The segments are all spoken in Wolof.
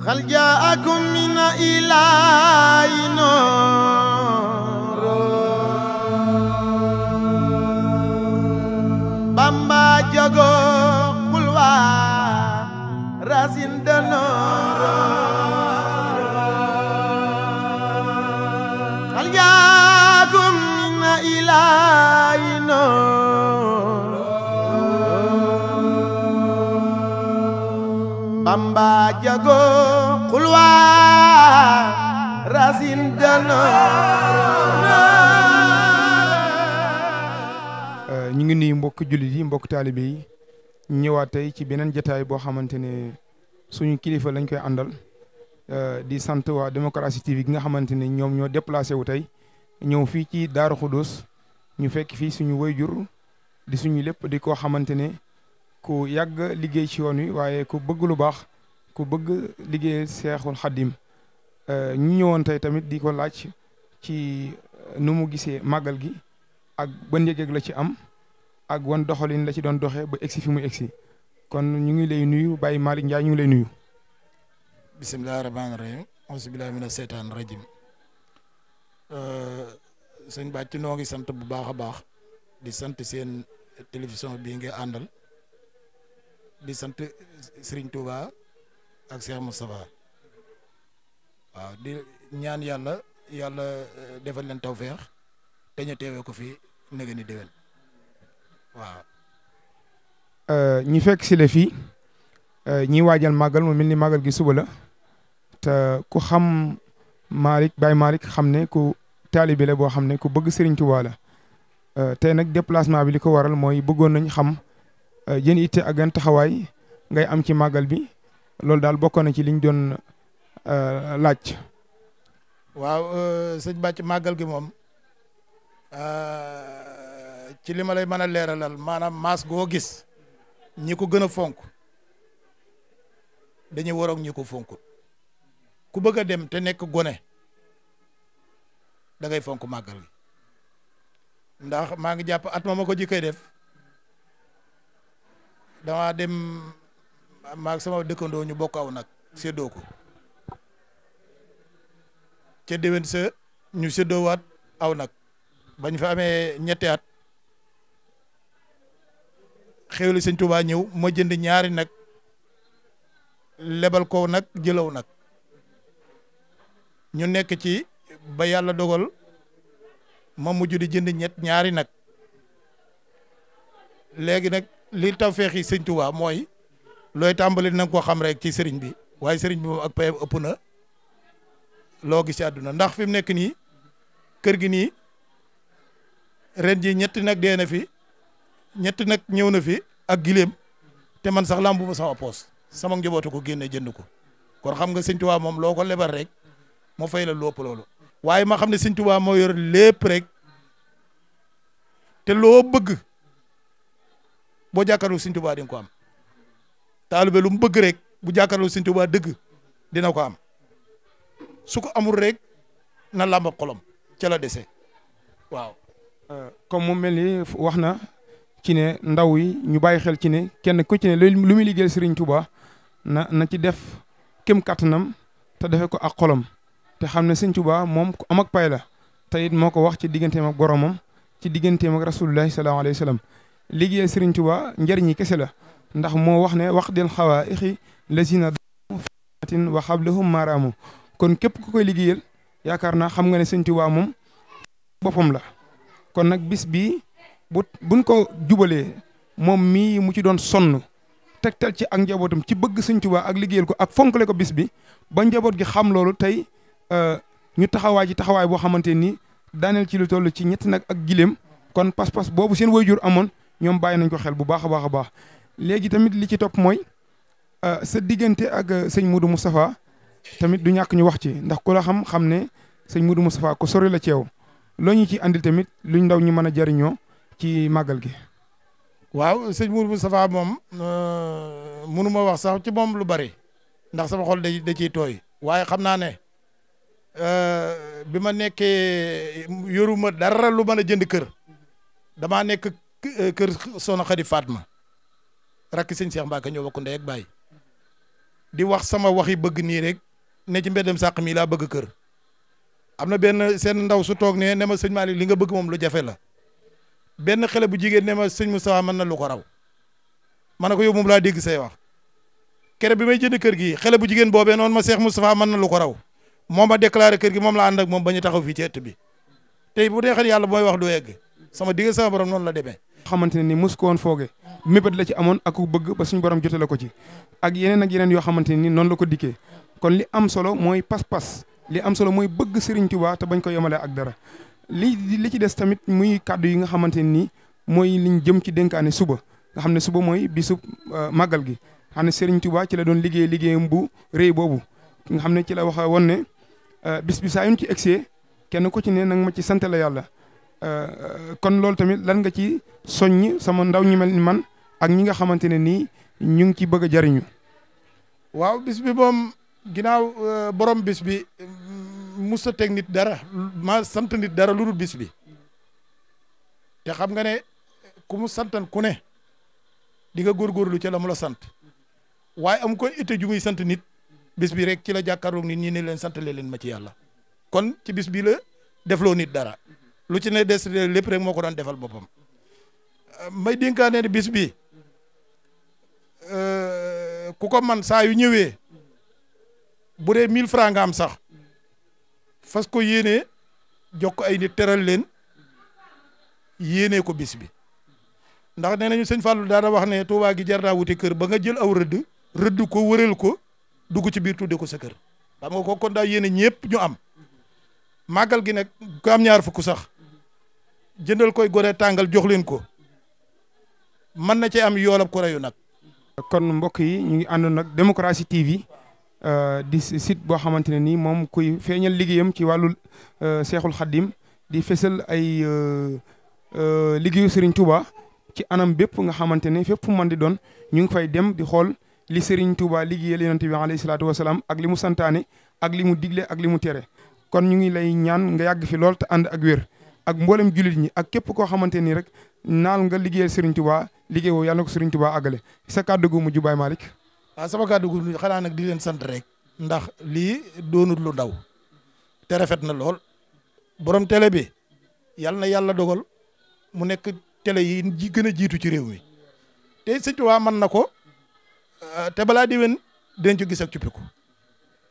hal jaakum min ilaahi nuur Bamba jago xulwa rasin de noor hal jaakum min ilaahi nuur Bamba jago xulwa rasin de noor ñu ngi nuyu mbokk jullit yi mbokk taalibe yi ñëwaat tey ci beneen jataay boo xamante ne suñu kilifa lañ koy àndal di sant waa Démocratie TV gi nga xamante ne ñoom ñoo déplacé wu tey ñëw fii ci Daaru Xudoos ñu fekk fii suñu wayjur di suñu lépp di koo xamante ne ku yàgg liggéey ci yoon wi waaye ku bëgg lu baax ku bëgg liggéey Seexul Xaddim ñu ñëwoon tey tamit di ko laaj ci nu mu gisee màggal gi ak ban yëg-yëg la ci am ak wan doxalin la ci doon doxee ba egsi fi mu egsi kon ñu ngi lay nuyu Baye Malick Ndiaye ñu ngi lay nuyu. bisimilah rahmaani rahim auzubillahi mina seytaan rajim sëñ Bàcc noo ngi sant bu baax a baax di sant seen télévision bii nga àndal di sant Serigne Touba ak Cheikh Moustapha waaw di ñaan yàlla defal leen tawfeex te ñu teewee ko fi nege ni déwén waaw. ñi fekk si la fii ñi waajal màggal mu mel ni màggal gi suba la te ku xam Malick Baye Malick xam ne ku taalibe la boo xam ne ku bëgg Serigne Touba la tey nag déplacement bi li ko waral mooy bëggoon nañ xam jën itte ak gan taxawaay ngay am ci màggal bi loolu daal bokkoon na ci liñ doon laaj. waaw sëñ Bàcc màggal gi moom ci li ma lay mën a leeralal maanaam maas goo gis ñi ko gën a fonk dañuy waroog ñi ko fonkut ku bëgg a dem te nekk gone da ngay fonk màggal gi ndax maa ngi jàpp at ma ko jikkee def dama dem maag sama dëkkandoo ñu bokk aw nag séddoo ko ca déwén sa ñu séddoowaat aw nag bañ fa amee ñetti at xéwli sëñ Tuubaa ñëw ma jënd ñaari nag lebal ko nag jëlaw nag ñu nekk ci ba yàlla dogal ma mujj di jënd ñaari nag léegi nag li taw feexi sëñ Tuubaa mooy looy tàmbali na nga ko xam rek ci sëriñ bi waaye sëriñ bi moom ak payam ëpp na loo gis ci àdduna ndax fi mu nekk nii kër gi nii ren ji ñetti nag dee na fi ñetti nag ñëw na fi ak gileem te man sax lambu ma sama poos sama njabootu ko génne jënd ko kon xam nga sëñ Tuubaa moom loo ko lebal rek moo fay la lopp loolu waaye ma xam ne sëñ Tuubaa moo yor lépp rek te loo bëgg boo jàkkaarloo sëñ Tuubaa di nga ko am taalibe lu mu bëgg rek bu jàkkaarloo sëñ Tuubaa dëgg dina ko am su ko amul rek na làmb xolom ca la dese waaw. comme mu mel ni wax na ci ne ndaw yi ñu bàyyi xel ci ne kenn ku ci ne lu muy liggéeyal Serigne Touba na ci def kem kattanam te defe ko ak xolam te xam ne Serigne Touba moom ku am ak pay la te it moo ko wax ci digganteem ak boromam ci digganteem ak rasulullahi sallallahu alayhi wa sallam liggéeyal Serigne Touba njëriñi kese la ndax moo wax ne wax del xawaa ixi lazina fatin wa xablahum maaraamu kon képp ku koy liggéeyal yaakaar naa xam nga ne Serigne Touba moom boppam la kon nag bis bii buñ ko jubalee moom mii mu ci doon sonn tegtal ci ak njabootam ci bëgg Sëñ Tuubaa ak liggéeyal ko ak fonkale ko bis bi ba njaboot gi xam loolu tey ñu taxawaay boo xamante ni daaneel ci lu toll ci ñetti nag ak gileem kon pas-pas boobu seen waajur amoon ñoom bàyyi nañ ko xel bu baax a baax a baax léegi tamit li ci topp mooy sa diggante ak sëñ Modou Moustapha tamit du ñàkk ñu wax ci ndax ku la xam ne sëñ Modou Moustapha ko sori la ceew loo ñu ci andil tamit luñ ndaw ñi mën a jariñoo ci màggal gi. waaw sëñ Modou Moustapha moom mënu ma wax sax ci moom lu bari ndax sama xol da ciy tooy waaye xam naa ne bi ma nekkee yoruma dara lu mën a jënd kër damaa nekk kër Soxna Xadi Fatma rakk sëñ Cheikh Mbacke ñoo bokk ndey ak baay di wax sama waxi bëgg nii rek ne ci mbeddem sàq mi laa bëgg kër am na benn seen ndaw su toog ne ma sëñ Malick li nga bëgg moom lu jafe la benn xale bu jigéen ne ma sëñ Moustapha mën na lu ko raw ma ne ko yow moom laa dégg say wax kere bi may jënd kër gi xale bu jigéen boobee noonu ma Cheikh Moustapha mën na lu ko raw moo ma déclaré kër gi moom la ànd ak moom ba ñu taxaw fii ci ëtt bi tey bu dee xel yàlla mooy wax du egg sama digg sama borom noonu la demee. xamante ne ni mos ko woon fooge mébét la ci amoon ak ku bëgg ba suñu borom jotale ko ci ak yeneen yoo xamante ne ni noonu la ko dikkee kon li am solo mooy pas-pas li am solo mooy bëgg Serigne Touba te bañ ko yemale ak dara li ci des tamit muy kàddu yi nga xamante ne ni mooy liñ jëm ci dénkaane suba nga xam ne suba mooy bisu màggal gi xam ne Serigne Touba ci la doon liggéeyam bu rëy boobu nga xam ne ci la waxa woon ne bis bi saa yuñ ci egsee kenn ku ci ne nag ma ci sant la yàlla kon loolu tamit lan nga ci soññ sama ndaw ñi mel ni man ak ñi nga xamante ne nii ñu ngi ci bëgg a jariñu waaw bis bi moom ginnaaw borom bis bi musta teg nit dara ma sant nit dara lu dul bis bi te xam nga ne ku mu santan ku ne di nga góorgóorlu ca la mu la sant waaye am ko itte ju muy sant nit bis bi rek ci la jàkkaarloog nit ñi ne leen sant leen ma ci yàlla kon ci bis bi la defloo nit dara lu ci ne des lépp rek moo ko daan defal boppam may dénkaane ne bis bi ku ko man saa yu ñëwee bu dee 1000 francs nga am sax fas ko yéenee jox ko ay nit teral leen yéenee ko bis bi ndax nee nañu sëñ Fallou daana wax ne Tuubaa gi jar naa wuti kër ba nga jël aw rëdd ko wëral ko dugg ci biir tudde ko sa kër xam nga ko kon daa yéene ñëpp ñu am màggal gi nag ko am ñaar fukk sax jëndal koy gore tàngal jox leen ko mën na ci am yoolab ko reyu nag kon mbokk yi ñu ngi àndoon nag Démocratie TV di site boo xamante ne nii moom kuy feeñal liggéeyam ci wàllu Seexul Xaddim di fesal ay liggéeyu Serigne Touba ci anam bépp nga xamante ne fépp fu mën di doon ñu ngi fay dem di xool li Serigne Touba liggéeyal yonent bi alayhi salaatu wasalaam ak li mu santaane ak li mu digle ak li mu tere kon ñu ngi lay ñaan nga yàgg fi lool te ànd ak wér ak mboolem jullit ñi ak képp koo xamante ni rek naal nga liggéeyal Serigne Touba liggéey woo yàlla na ko Serigne Touba àggale sa kàddu gu mujj Baye Malick. waaw sama kàddu gu xanaa nag di leen sant rek ndax lii doonut lu ndaw te rafet na lool borom télé bi yàlla na yàlla dogal mu nekk télé yi gën a jiitu ci réew mi te Serigne Touba mën na ko te balaa déwén dinañ ci gis ak cuppiku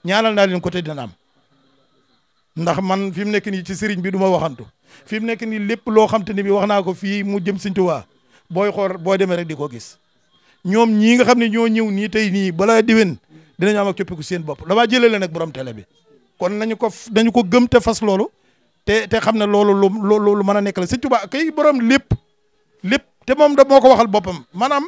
ñaanal naa leen ko te dina am ndax man fi mu nekk nii ci sëriñ bi du ma waxantu fi mu nekk nii lépp loo xam te ni bi wax naa ko fii mu jëm Serigne Touba booy xool boo demee rek di ko gis ñoom ñii nga xam ne ñoo ñëw nii tey nii balaa diwen dinañu am ak coppiku seen bopp damaa jëlee nag borom télé bi kon nañu ko gëm te fas loolu te xam ne loolu lu mën a nekk la Serigne Touba kay borom lépp te moom da moo ko waxal boppam maanaam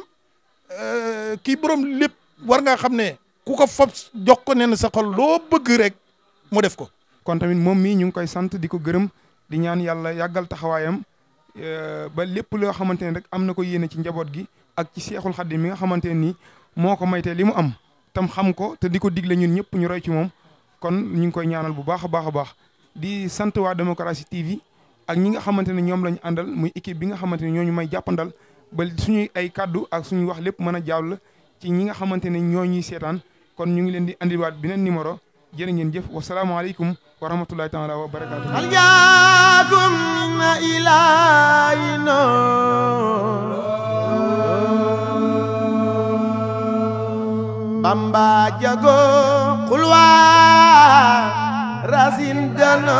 kii borom lépp war nga xam ne ku ko fob jox ko ne sa xol loo bëgg rek mu def ko. kon tamit moom mii ñu ngi koy sant di ko gërëm di ñaan yàlla yàggal taxawaayam ba lépp loo xamante ne rek am na ko yéene ci njaboot gi ak ci Seexul Xaddim mi nga xamante ne nii moo ko maytee li mu am tam xam ko te di ko digle ñun ñëpp ñu roy ci moom kon ñu ngi koy ñaanal bu baax a baax a baax di sant waa Démocratie TV ak ñi nga xamante ne ñoom lañu àndal muy équipe bi nga xamante ne ñoo ñu may jàppandal ba suñuy ay kaddu ak suñuy wax lépp mën a jàll ci ñi nga xamante ne ñoo ñuy seetaan kon ñu ngi leen di andiwaat beneen numéro jërë ngeen jëf wasalaamaaleykum wa rahmatullahi taala wa barakaatu. aljaakum na ilaahina Bamba jago xulwa rasin dana